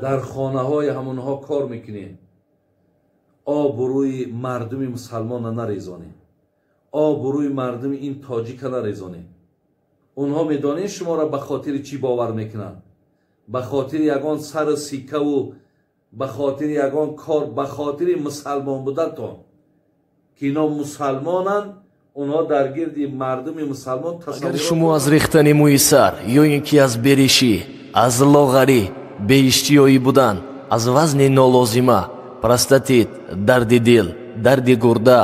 Дар хонаҳои ҳамонҳо кор мекунем, обрӯи мардуми мусалмонро нарезонем, обрӯи мардуми ин тоҷика нарезонем. Онҳо медонед шуморо ба хотири чӣ бовар мекунанд? Ба хотири ягон сару сиккаву ба хотири ягон кор, ба хотири мусалмон будантон, ки ино мусалмонанд. Онҳо дар гирди мардуми мусалмон агар шумо аз рехтани мӯи сар ё ин ки аз беришӣ, аз лоғарӣ, беиштиёӣ будан, аз вазни нолозима, простатит, дарди дил, дарди гурда,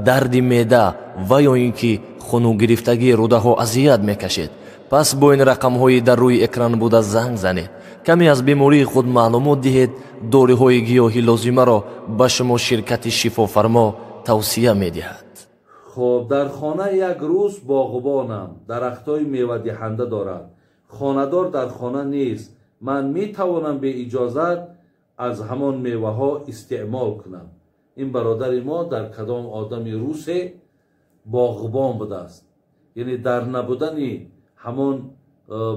дарди меъда ва ё ин ки хунугирифтагии рӯдаҳо азият мекашед, пас бо ин рақамҳои дар рӯи экран буда занг занед. Каме аз бемории худ маълумот диҳед. Доруҳои гиёҳи лозимаро ба шумо ширкати Шифофармо тавсия медиҳад. Хоб, дар хона як рӯз боғбонам, дарахтҳои мевадиҳанда дорад. Хонадор дар хона нест. Ман метавонам бе иҷозат аз ҳамон меваҳо истеъмол кунам. Ин бародари мо дар кадом одами русе боғбон будааст, яъне дар набудани ҳамон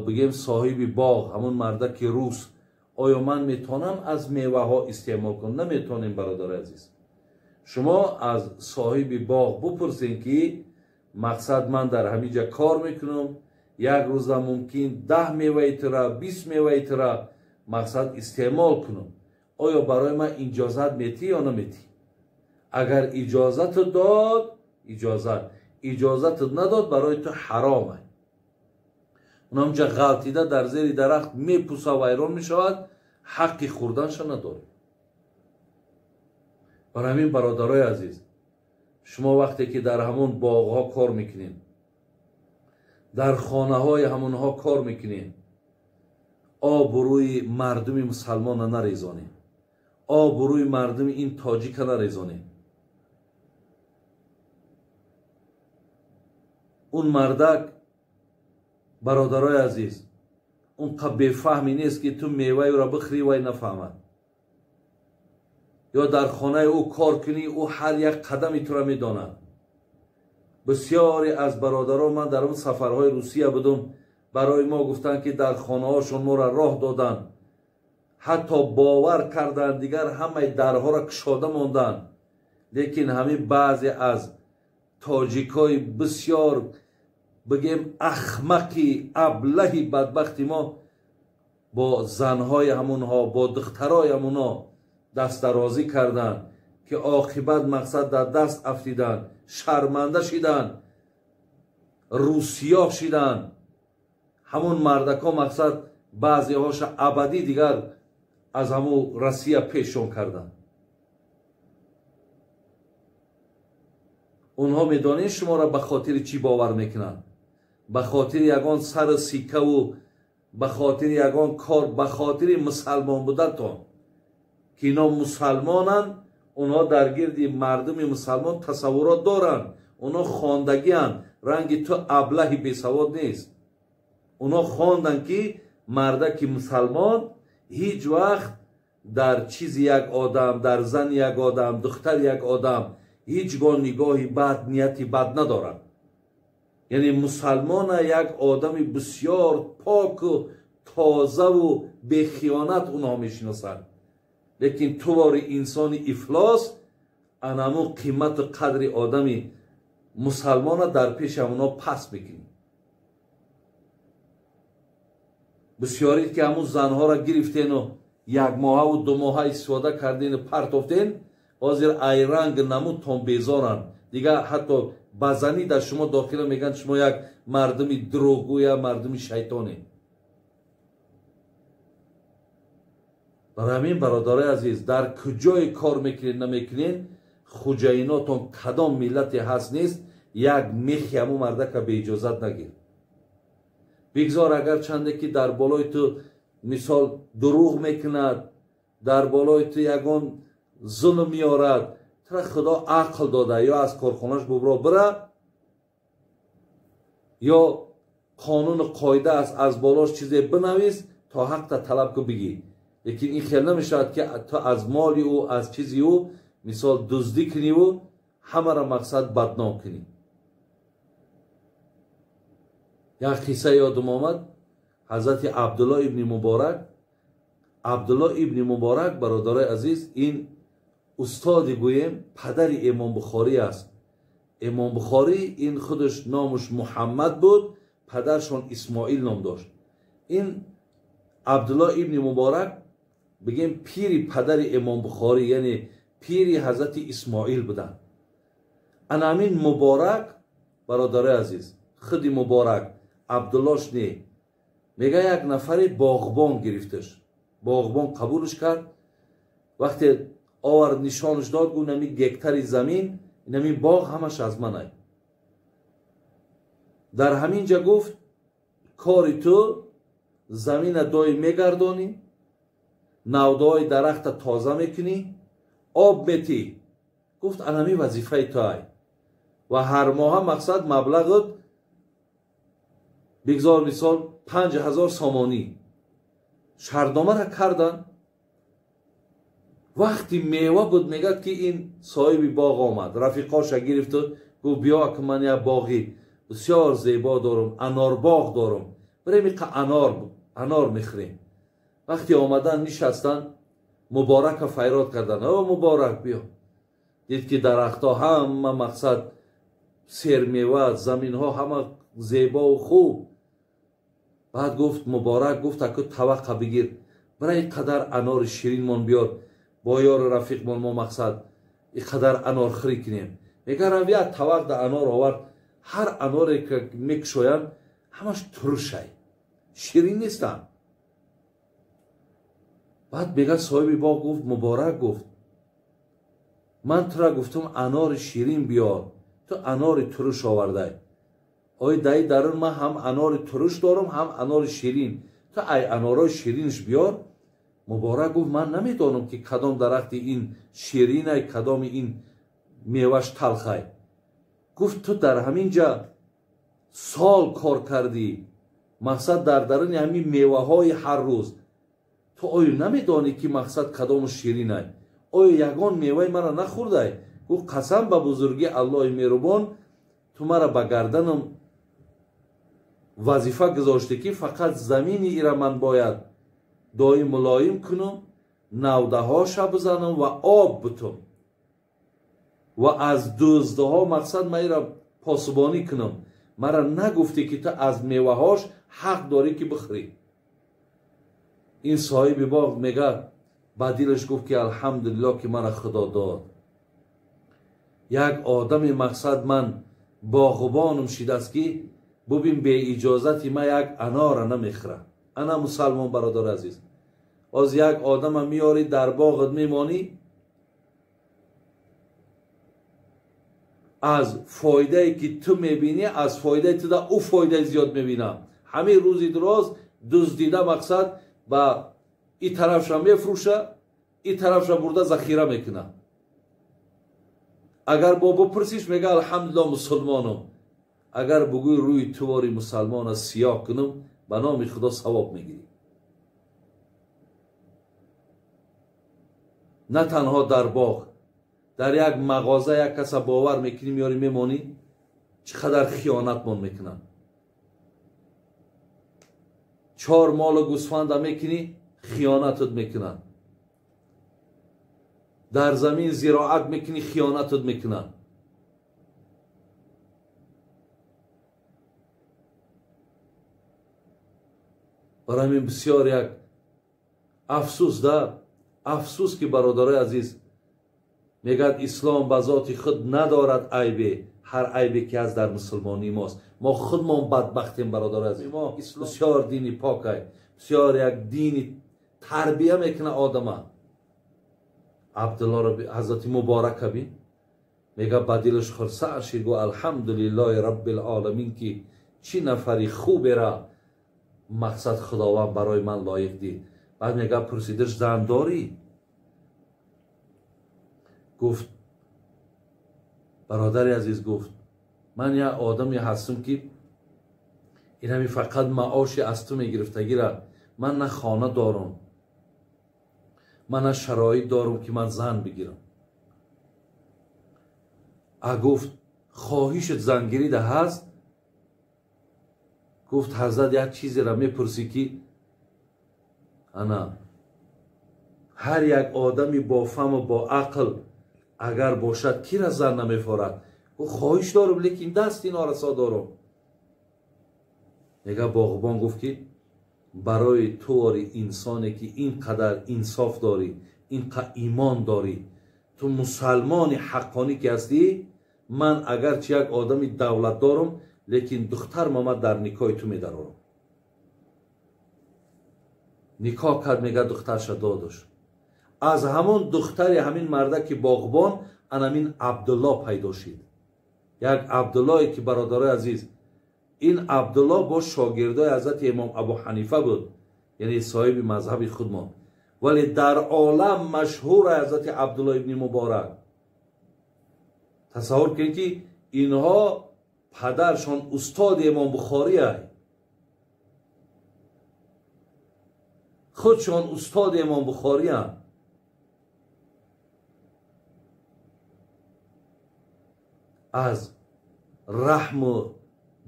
бигем соҳиби боғ, ҳамон мардаки рус, оё ман метавонам аз меваҳо истеъмол кунам? Наметавонем, бародари азиз. Шумо аз соҳиби боғ бупурсед, ки мақсад ман дар ҳамин ҷа кор мекунам, як рӯза мумкин 10 меваи тура, 20 меваи тура мақсад истеъмол кунам, оё барои ман иҷозат метӣ ё наметӣ? Агар иҷозату дод, иҷозат, иҷозату надод, барои ту ҳаром аст. Унамҷа ғалтида дар зери дарахт мепуса, вайрон мешавад, ҳаққи хӯрданша надорӣ. Барои ҳамин, бародарои азиз, шумо вақте ки дар ҳамон боғҳо кор мекунед, дар хонаҳои ҳамонҳо кор мекунед, обрӯи мардуми мусалмонро нарезонем, обрӯи мардуми ин тоҷика нарезонем. Он мардак, бародарои азиз, он қа бефаҳме нест, ки ту меваеро бихӯрӣ, вай нафаҳмад. Ё дар хонаи ӯ кор кунӣ, ӯ ҳар як қадами туро медонад. Бисёре аз бародарон, ман дар он сафарҳои Русия будум, барои мо гуфтанд, ки дар хонаҳошон моро роҳ доданд, ҳатто бовар карданд, дигар ҳамаи дарҳоро кушода монданд. Лекин ҳамин баъзе аз тоҷикҳои бисёр бигем ахмақи аблаҳи бадбахти мо бо занҳои ҳамонҳо, бо духтарои ҳамонҳо дастдарозӣ карданд, ки оқибат мақсад дар даст афтиданд, шарманда шиданд, русиёҳ шиданд. Ҳамон мардакҳо мақсад баъзеҳоша абадӣ дигар аз ҳамун Россия пешон карданд. Онҳо медонед шуморо ба хотири чӣ бовар мекунанд? Ба хотири ягон сару сиккаву ба хотири ягон кор, ба хотири мусалмон будантон, ки ино мусалмонанд. Онҳо дар гирди мардуми мусалмон тасаввурот доранд, онҳо хондагианд, ранги ту аблаҳи бесавод нест. Онҳо хонданд, ки мардаки мусалмон ҳеҷ вақт дар чизи як одам, дар зани як одам, духтари як одам ҳеҷ гоҳ нигоҳи бад, нияти бад надорад. Яъне мусалмона як одами бисёр поку тозаву бехиёнат онҳо мешиносанд. Лекин ту вори инсони ифлос анаму қимату қадри одами мусалмона дар пеши ҳамонҳо паст мекунӣ. Бисёред, ки ҳамун занҳоро гирифтену як моҳаву 2 моҳа истифода кардену партофтен, ҳозир айранг намудтон безоранд. Дигар ҳатто ба занӣ дар шумо дохила мегӯянд, шумо як мардуми дурӯғгӯя, мардуми шайтоне. Барои ҳамин, бародарои азиз, дар куҷое кор мекунед намекунед, хуҷаинотон кадом миллате ҳаст нест, як мехи ҳамун мардака беиҷозат нагир. Бигзор агарчанде ки дар болои ту мисол дурӯғ мекунад, дар болои ту ягон зулм меорад, тура Худо ақл дода, ё аз корхонаш бубро бира, ё қонуну қоида аст, аз болош чизе бинавис, то ҳақта талаб ку бигӣ. Лекин ин хел намешавад, ки ту аз моли ӯ, аз чизи ӯ мисол дуздӣ куниву ҳамаро мақсад бадном кунӣ. Як қисса ёдум омад. ҳазрати Абдулло ибни Муборак. Абдулло ибни Муборак, бародарои азиз, ин устоди гӯем падари Имом Бухорӣ аст. Имом Бухорӣ ин худаш номаш Муҳаммад буд, падаршон Исмоил ном дошт. Ин Абдулло ибни Муборак бигем пири падари Имом Бухорӣ, яъне пири ҳазрати Исмоил буданд. Ана ҳамин Муборак, бародарои азиз, худи Муборак, Абдуллош не, мега як нафари боғбон гирифташ, боғбон қабулш кард. Вақте овард нишонаш дод, гуфт нами гектари замин, нами боғ ҳамаш аз манай. Дар ҳамин ҷа гуфт кори ту замина доим мегардонӣ, навдаҳои дарахта тоза мекунӣ, об метӣ. Гуфт анами вазифаи ту ай ва ҳар моҳа мақсад маблағат бигзор мисол 5000 сомонӣ. Шартномаро кардан. Вақти мева буд, мегӯяд ки ин соҳиби боғ омад, рафиқоша гирифту гуфт биё ки ман як боғи бисёр зебо дорам, анорбоғ дорам, бирем иқа анор мехӯрем. Вақти омадан нишастан, Муборака файрод кардан, о Муборак биё. Дид ки дарахтҳо ҳама мақсад сермева, заминҳо ҳама зебову хуб. Баъд гуфт Муборак, гуфт аку таваққа бигир, бира ин қадар анори ширинмон биёр, бо ёру рафиқмон мо мақсад ин қадар анорхӯрӣ кунем. Мега равия тавақ да анор овард, ҳар аноре ки мекушоянд ҳамаш турушай, ширин нестанд. Баъд мега соҳиби боғ гуфт Муборак, гуфт ман тура гуфтум анори ширин биёр, ту анори туруш овардай. Ой даи дарун ман ҳам анори туруш дорам, ҳам анори ширин, ту ай анорои ширинш биёр. Муборак гуфт ман намедонам ки кадом дарахти ин ширинай, кадоми ин меваш талхай. Гуфт ту дар ҳамин ҷа сол кор кардӣ, мақсад дар даруни ҳамин меваҳои ҳар рӯз, ту оё намедонӣ ки мақсад кадому ширинай? Оё ягон меваи мара нахӯрдай? Гуфт қасам ба бузургии Аллоҳи меҳрубон, ту мара ба гарданам вазифа гузоштӣ ки фақат замини ира ман бояд доим мулоим кунам, навдаҳоша бизанам ва об бутум ва аз дуздаҳо мақсад ман ира посубонӣ кунам. Мара нагуфтӣ ки ту аз меваҳош ҳақ дорӣ ки бихӯрӣ. Ин соҳиби боғ мега ба дилаш гуфт ки алҳамдулиллоҳ ки мара Худо дод. Як одами мақсад ман боғбонум шидааст ки бубин беиҷозати ман як анора намехӯра. Ана мусалмон, бародари азиз, оз як одама меёрӣ дар боғат мемонӣ, аз фоидае ки ту мебинӣ, аз фоидаи ту да ӯ фоидаи зиёд мебина. Ҳамин рӯзи дуроз дуздида мақсад ба и тарафша мефурӯша, и тарафша бурда захира мекуна. Агар бо бупурсиш мега алҳамдулиллоҳ мусулмонам. Агар бугӯй рӯи тувори мусалмона сиёҳ кунам, ба номи Худо савоб мегирӣ. На танҳо дар боғ, дар як мағоза як каса бовар мекунӣ, меёрӣ мемонӣ, чӣ қадар хиёнатмон мекунанд. 4 молу гӯсфанда мекунӣ, хиёнатат мекунанд. Дар замин зироат мекунӣ, хиёнатат мекунанд. Барои ҳамин бисёр як афсӯс да, афсӯс ки бародарои азиз, мегӯяд ислом ба зоти худ надорад айбе, ҳар айбе ки ҳаст дар мусулмонии мост. Мо худмон бадбахтем, бародарои азиз. Мо бисёр дини покай, бисёр як дини тарбия мекунад одама. Абдуллоро ҳазрати Муборака бин, мега ба дилаш хурсанд шид, гуфт алҳамдулиллоҳи раббил оламин ки чӣ нафари хубера мақсад Худованд барои ман лоиқ дид. Баъд мега пурсидаш зан дорӣ? Гуфт бародари азиз, гуфт ман як одаме ҳастам ки инами фақат маоши аз ту мегирифтагира, ман на хона дорам, ман на шароит дорам ки ман зан бигирам. А гуфт хоҳишат зангирида ҳаст? Гуфт ҳазрат як чизеро мепурсӣ ки ана ҳар як одами бофаҳму бо ақл агар бошад кира зан намефорад? Гуфт хоҳиш дорам, лекин дасти норасо дорам. Мега боғбон гуфт ки барои туори инсоне ки ин қадар инсоф дорӣ, ин қадар имон дорӣ, ту мусалмони ҳаққонӣ ки ҳастӣ, ман агарчи як одами давлат дорам, лекин духтарма ман дар никоҳи ту медарорам. Никоҳ кард, мега духтарша додуш. Аз ҳамон духтари ҳамин марда ки боғбон, анамин Абдулло пайдо шид. Як Абдуллое ки бародарои азиз, ин Абдулло бо шогирдои ҳазрати имом Абу Ҳанифа буд, яъне соҳиби мазҳаби худмон, вале дар олам машҳур ҳазрати Абдулло ибни Муборак. Тасаввур кунед ки инҳо падаршон устоди имом Бухорӣ ай, худшон устоди имом Бухорианд. Аз раҳму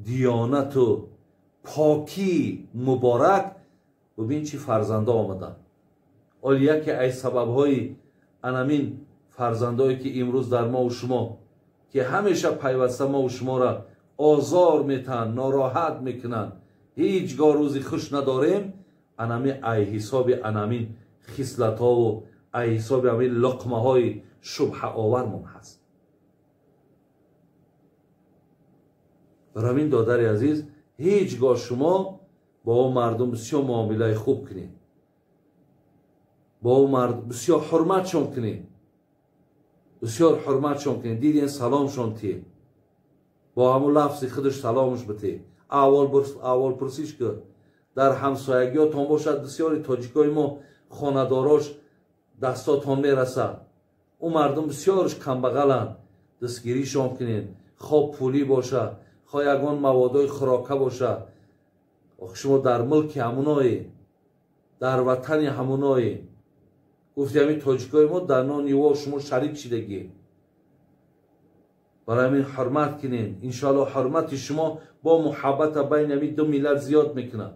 диёнату покии муборак бубин чӣ фарзандо омаданд. Оли яке аз сабабҳои анамин фарзандое ки имрӯз дар мову шумо ки ҳамеша пайваста мову шуморо озор метаҳанд, нороҳат мекунанд, ҳеҷ гоҳ рӯзи хуш надорем, анами ай ҳисоби анамин хислатҳову ай ҳисоби ҳамин луқмаҳои шубҳаовармон ҳаст. Барои ин додари азиз, ҳеҷ гоҳ шумо бо ӯ мардум бисёр муомилаи хуб кунед, бо ӯ мардум бисёр ҳурматшон кунед, бисёр ҳурматшон кунед. Диден саломшон тиед, бо ҳамун лафзи худаш саломш битед, аҳволпурсиш кун. Дар ҳамсоягиётон бошад, бисёри тоҷикои мо хонадорош дастотон мерасад, ӯ мардум бисёрш камбағаланд, дастгиришон кунед. Хоб пулӣ бошад, хоҳ ягон маводои хӯрока бошад, шумо дар мулки ҳамуное, дар ватани ҳамуное. Гуфти ҳамин тоҷикои мо дар нони во шумо шарик шидагӣ. Барои ҳамин ҳурмат кунед. Иншоалло ҳурмати шумо бо муҳаббата байни ҳамин ду миллат зиёд мекунад.